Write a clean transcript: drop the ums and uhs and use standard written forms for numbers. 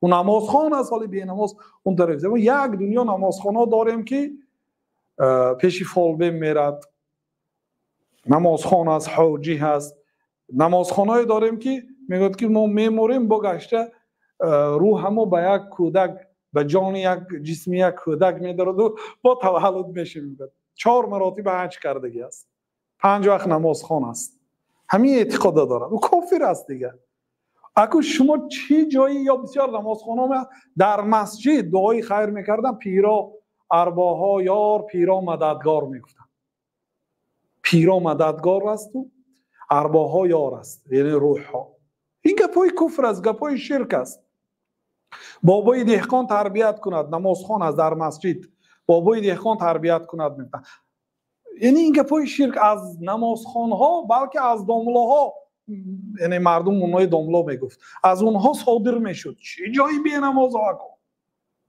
Ӯ намозхон аст, ҳоли бенамоз он тараф. Як дунё намозхонҳо дорем, ки пеши фолбин мерад, намозхон аст, ҳоҷӣ ҳаст. Намозхонҳое дорем, ки мегӯяд, ки мо мемурем, бо гашта рӯҳамо ба як кӯдак, ба ҷони як ҷисми як кӯдак медароду бо таваллуд мешавем. Чор маротиба ҳаҷ кардагӣ аст, панҷ вақт намозхон аст, ҳамин эътиқода дорад. Ӯ кофир аст дигар. Аку шумо чӣ ҷои ё бисёр намозхонҳо дар масҷид дуои хайр мекарданд, пиро арвоҳо ёр, пиро мададгор мегуфтанд. Пиро мададгор асту арвоҳо ёр аст, яъне рӯҳҳо. Ин гапҳои куфр аст, гапҳои ширк аст. Бобои деҳқон тарбият кунад, намозхон аст, дар масҷид бобои деҳқон тарбият кунад мегуфтанд. Яъне ин гапҳои ширк аз намозхонҳо, балки аз домлоҳо, яъне мардум онҳои домло мегуфт, аз онҳо содир мешуд. Чӣ ҷои бенамозҳо аку?